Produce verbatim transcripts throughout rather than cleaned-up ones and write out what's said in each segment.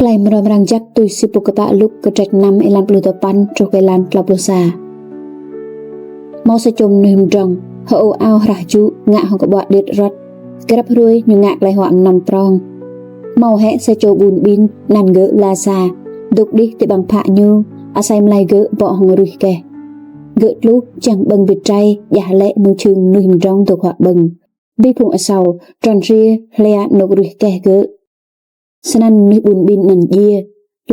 Klei mrâo mrang jăk tui si pô kpă Luk kdrêč năm êlan pluh dua păn truh kơ êlan tlâo pluh sa. Mâo sa čô mnuih mdrŏng, hơô ao hrah jŭ ngă hŏng kƀuă điêt aruăt. Grăp hruê ñu ngă klei huă mnăm prŏng. Mâo hĕ sa čô ƀun ƀin anăn gơ̆ Lasa, dôk đih ti ƀăng bhă ñu, asei mlei gơ̆ bŏ hŏng ruih keh. Gơ̆ tluh čiăng ƀơ̆ng bi trei djah lĕ mơ̆ng čhưn mnuih mdrŏng dôk huă ƀơ̆ng. Bi phung asâo trŏn hriê hlia anôk ruih keh gơ̆. Snăn mnuih ƀun ƀin anăn djiê,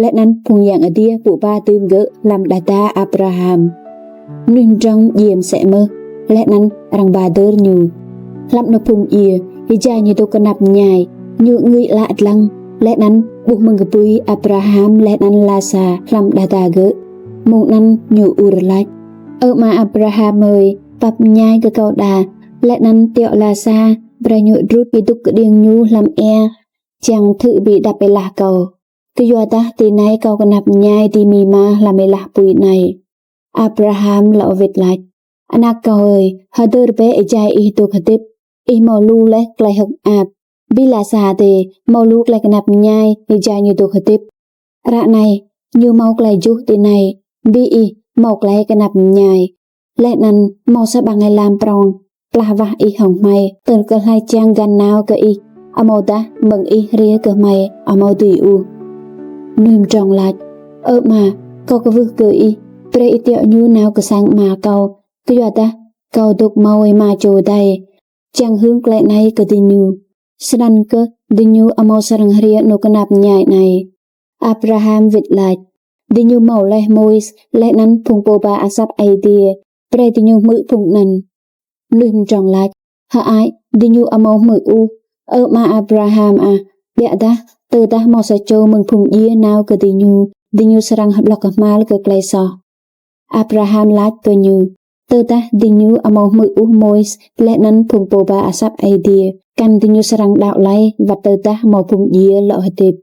leh anăn phung yang adiê pŭ ba dưm gơ̆ hlăm đah da Abraham. Mnuih mdrŏng djiê msĕ mơh, leh anăn arăng ba dơr ñu. Hlăm anôk phung djiê, êjai ñu dôk knap mñai, ñu angưi ală dlăng, leh anăn ƀuh mơ̆ng kbưi Abraham leh anăn Lasa hlăm đah da gơ̆. Mông anăn ñu ur lač: Ơ ama Abraham ơi, pap mñai kơ kâo đa, leh anăn tiŏ Lasa, brei ñu đrŭt êdŭk kđiêng ñu hlăm êa, čiăng thư̆ bi êđăp êlah kâo. Kyuadah tinei kâo knap mñai dĭ mĭ ma hlăm êlah pui anei. Abraham lŏ wĭt lač: Anak kâo ơi, hdơr bĕ êjai ih dôk hdĭp, ih mâo lu leh klei hơ̆k mơak. Bi Lasa dê mâo lu klei knap mñai êjai ñu dôk hdĭp. Ară anei, ñu mâo klei juh tinei, bi ih mâo klei knap mñai. Leh anăn mâo sa ƀăng êlam prŏng plah wah ih hŏng hmei, tơl kơ hlei čiăng găn nao kơ ih, amâodah ƀơ̆ng ih hriê kơ hmei amâo dưi ôh. Mnuih mdrŏng lač: Ơ ama, kâo kwưh kơ ih, brei ih tiŏ ñu nao kơ sang ama kâo, kyuadah kâo dôk mâo êma čô adei. Čiăng hưn klei anei kơ diñu, snăn kơh diñu amâo srăng hriê anôk knap mñai anei. Abraham wĭt lač: Diñu mâo leh Môis leh anăn phung pô ba asăp Aê Diê, brei diñu hmư̆ phung anăn. Mnuih mdrŏng lač: Hơăi, diñu amâo hmư̆ ôh, ơ ama Abraham ah, ƀiădah tơdah mâo sa čô mơ̆ng phung djiê nao kơ diñu, diñu srăng hƀlŏk kmhal kơ klei soh. Abraham lač kơ ñu: Tơdah diñu amâo hmư̆ ôh Môis leh anăn phung pô ba asăp Aê Diê, kăn diñu srăng đăo lei wăt tơdah mâo phung djiê lŏ hdĭp.